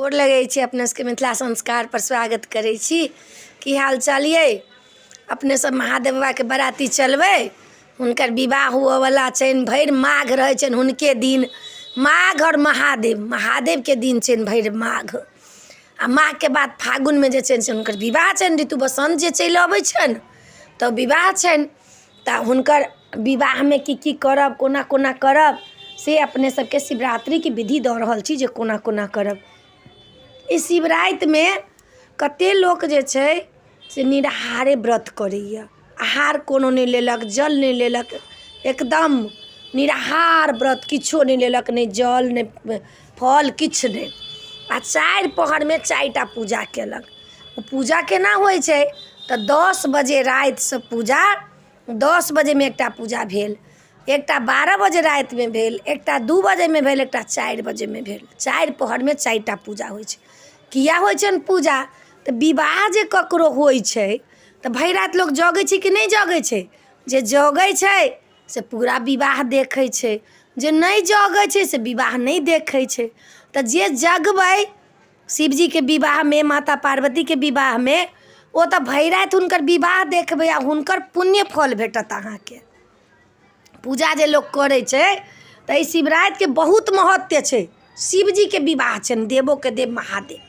गोर लगै छी अपने सबके मिथिला संस्कारपर स्वागत करै छी। की हाल चाल अइ? अपने सब महादेव बाबाके बराती चलबै, हुनकर विवाह हुअऽवला छनि। भरि माघ रहै छनि हुनके दिन, माघ आओर महादेव, महादेवके दिन छनि भरि माघ। आओर माघके बाद फागुनमे जे छनि से हुनकर विवाह छनि। ऋतु बसन्त जे चलि अबै छनि तऽ विवाह छनि। तऽ हुनकर विवाहमे की की करब, कोना कोना करब, से अपने सबके शिवरात्रिके विधि दऽ रहल छी जे कोना कोना करब। ई शिवरातिमे कते लोक जे छै से निराहारे व्रत करैए, आहार कोनो नहि लेलक, जल नहि लेलक, एकदम निराहार व्रत, किछो नहि लेलक, नहि जल नहि फल, किछु नहि। आओर चारि पहरमे चारि टा पूजा कयलक। ओ पूजा केना होइ छै? तऽ 10 बजे रातिसँ पूजा, 10 बजेमे एकटा पूजा भेल, एकटा 12 बजे रातिमे भेल, एकटा 2 बजेमे भेल, एकटा 4 बजेमे भेल। चारि पहरमे चारि टा पूजा होइ छै। किया होइ छनि पूजा? तऽ विवाह जे ककरो होइ छै तऽ भरि राति लोक जगै छै कि नहि जगै छै? जे जगै छै से पूरा विवाह देखै छै, जे नहि जगै छै से विवाह नहि देखै छै। तऽ जे जगबै शिवजीके विवाहमे, माता पार्वतीके विवाहमे, ओ तऽ भरि राति हुनकर विवाह देखबै आ हुनकर पुण्य फल भेटत अहाँके। पूजा जे लोक करै छै तऽ एहि शिवरातिके बहुत महत्व छै। शिवजीके विवाह छनि, देवोके देव महादेव।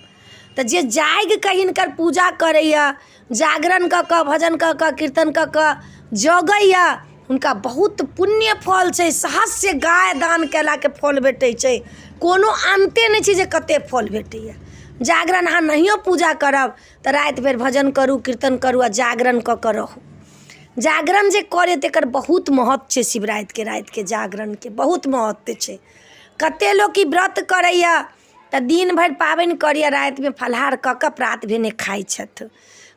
तऽ जे जागि कऽ हिनकर पूजा करैए, जागरण कऽ कऽ, भजन कऽ कऽ, कीर्तन कऽ कऽ जगैए, हुनका बहुत पुण्य फल छै। सहस्र गाय दान कयलाके फल भेटै छै। कोनो अन्ते नहि छै जे कतेक फल भेटैए। जागरण अहाँ नहियो पूजा करब तऽ राति भरि भजन करू, कीर्तन करू आ जागरण कऽ कऽ रहू। जागरण जे करै तकर बहुत महत्व छै। शिवरातिके रातिके जागरणके बहुत महत्व छै। कतेक लोक ई व्रत करैए तऽ दिन भरि पाबनि करैए, रातिमे फलाहार कऽ कऽ प्रात भेने खाइ छथि।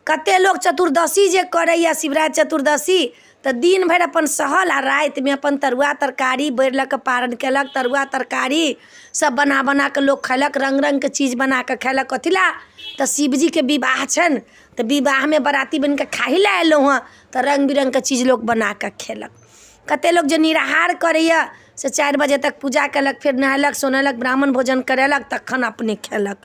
कतेक लोक चतुर्दशी जे करैए, शिवराति चतुर्दशी, तऽ दिन भरि अपन सहल आ रातिमे अपन तरुआ तरकारी बोरि लऽ कऽ पारन कयलक। तरुआ तरकारी सब बना बना कऽ लोक खयलक, रङ्ग रङ्गके चीज बना कऽ खयलक। कथी लए? तऽ शिवजीके विवाह छनि तऽ विवाहमे बराती बनि कऽ खाही लए अयलहुँ हँ, तऽ रङ्ग बिरङ्गके चीज लोक बना कऽ खेलक। कतेक लोक जे निराहार करैए से 4 बजे तक पूजा कयलक, फेर नहेलक सोनेलक, ब्राह्मण भोजन करेलक, तखन अपने खेलक।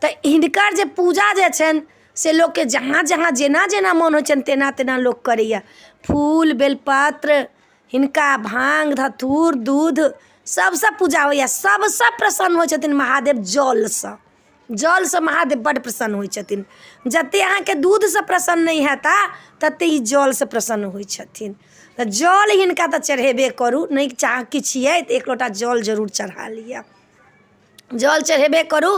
तऽ हिनकर जे पूजा जे छनि से लोकके जहाँ जहाँ जेना जेना मोन होइ छनि तेना तेना लोक करैए। फूल बेलपत्र हिनका भाङ्ग धथूर दूध सभसँ पूजा होइए। सभसँ प्रसन्न होइ छथिन महादेव जलसँ। जलसँ महादेव बड्ड प्रसन्न होइ छथिन। जतेक अहाँके दूधसँ प्रसन्न नहि हेता ततेक ई जलसँ प्रसन्न होइ छथिन। तऽ जल हिनका तऽ चढ़ेबे करू, नहि चाह किछु अइ तऽ एक लोटा जल जरूर चढ़ा लिअ। जल चढ़ेबे करू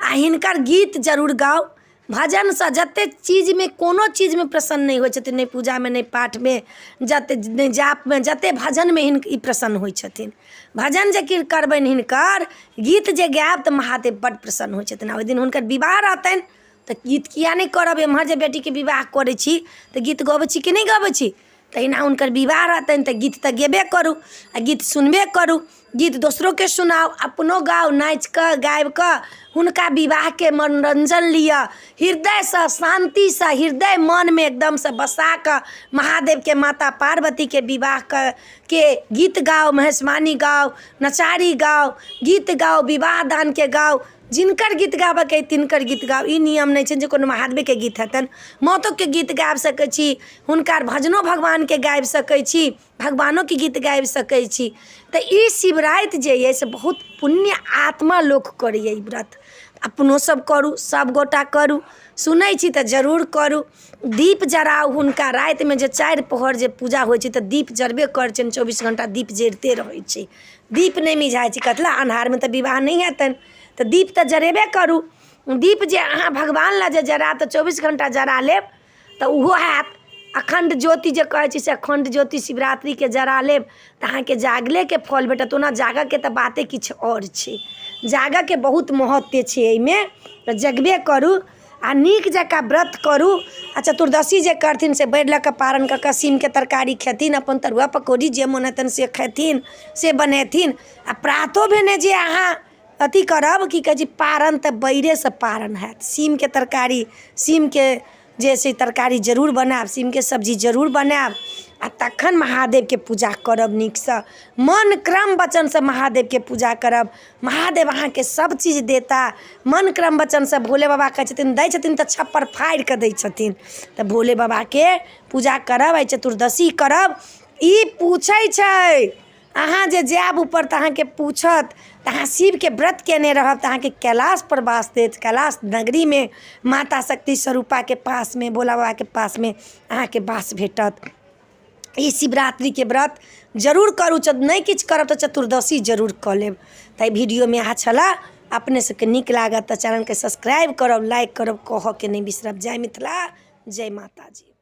आ हिनकर गीत जरूर गाउ। भजनसँ जतेक चीजमे कोनो चीजमे प्रसन्न नहि होइ छथिन, नहि पूजामे, नहि पाठमे, जतेक नहि जापमे, जतेक भजनमे ई प्रसन्न होइ छथिन। भजन जे करबनि, हिनकर गीत जे गायब, तऽ महादेव बड्ड प्रसन्न होइ छथिन। आ ओहि दिन हुनकर विवाह रहतनि तऽ गीत किया नहि करब? एम्हर जे बेटीके विवाह करै छी तऽ गीत गबै छी कि नहि गबै छी? तहिना हुनकर विवाह रहतनि तऽ गीत तऽ गेबे करू आ गीत सुनबे करू। गीत दोसरोके सुनाउ, अपनो गाउ, नाचि कऽ गाबि कऽ हुनका विवाहके मनोरञ्जन लिअ। हृदयसँ शान्तिसँ हृदय मनमे एकदमसँ बसा कऽ महादेवके, माता पार्वतीके विवाहके के गीत गाउ, महेशवाणी गाउ, नचारी गाउ, गीत गाउ, विवाह दानके गाउ। जिनकर गीत गाबऽके अइ तिनकर गीत गाउ। ई नियम नहि छनि जे कोनो महादेवेके गीत हेतनि। मातोके गीत गाबि सकै छी, हुनकर भजनो भगवानके गाबि सकै छी, भगवानोके गीत गाबि सकै छी। तऽ ई शिवराति जे अइ से बहुत पुण्य आत्मा लोक करैए। ई व्रत अपनो सब करू, सबगोटा करू। सुनै छी तऽ जरूर करू। दीप जराउ हुनका रातिमे। जे चारि पहर जे पूजा होइ छै तऽ दीप जरबे करै छनि। 24 घण्टा दीप जरिते रहै छै, दीप नहि मिझाइ छै। कथी लए? अन्हारमे तऽ विवाह नहि हेतनि, तऽ दीप तऽ जरेबे करू। दीप जे अहाँ भगवान लए जे जरायब तऽ 24 घण्टा जरा लेब तऽ ओहो हैत। अखण्ड ज्योति जे कहै छै से अखण्ड ज्योति शिवरात्रिके जरा लेब तऽ अहाँके जागलेके फल भेटत। ओना जागऽके तऽ बाते किछु आओर छै। जागऽके बहुत महत्व छै एहिमे, तऽ जगबे करू आ नीक जकाँ व्रत करू। आ चतुर्दशी जे करथिन से बैर लऽ कऽ पारन कऽ कऽ सीमके तरकारी खेथिन, अपन तरुआ पकौड़ी जे मोन हेतनि से खेथिन, से बनेथिन। आ प्रातो भेने जे अहाँ अथी करब, की कहै छै, पारन, तऽ बैरेसँ पारन हैत। सीमके तरकारी, सीमके जे छै तरकारी जरूर बनायब, सीमके सब्जी जरूर बनायब। आ तखन महादेवके पूजा करब नीकसँ मन क्रम वचनसँ महादेवके पूजा करब महादेव अहाँके सभ चीज देता मन क्रम वचनसँ भोले बाबा कहै छथिन दै छथिन तऽ छप्पर फाड़ि कऽ दै छथिन तऽ भोले बाबाके पूजा करब एहि चतुर्दशी करब ई पूछै छै अहाँ जे जायब ऊपर तऽ अहाँके पूछत तऽ अहाँ शिवके व्रत कयने रहब तऽ अहाँके कैलाशपर वास देत कैलाश नगरीमे माता शक्ति स्वरूपाके पासमे भोला बाबाके पासमे अहाँके वास भेटत ई शिवरात्रिके व्रत जरूर करू नहि किछु करब तऽ चतुर्दशी जरूर कऽ लेब तऽ एहि वीडियोमे इएह छलऽ अपने सबके नीक लागत तऽ चैनलके सब्सक्राइब करब लाइक करब कहऽके नहि बिसरब जय मिथिला जय माताजी।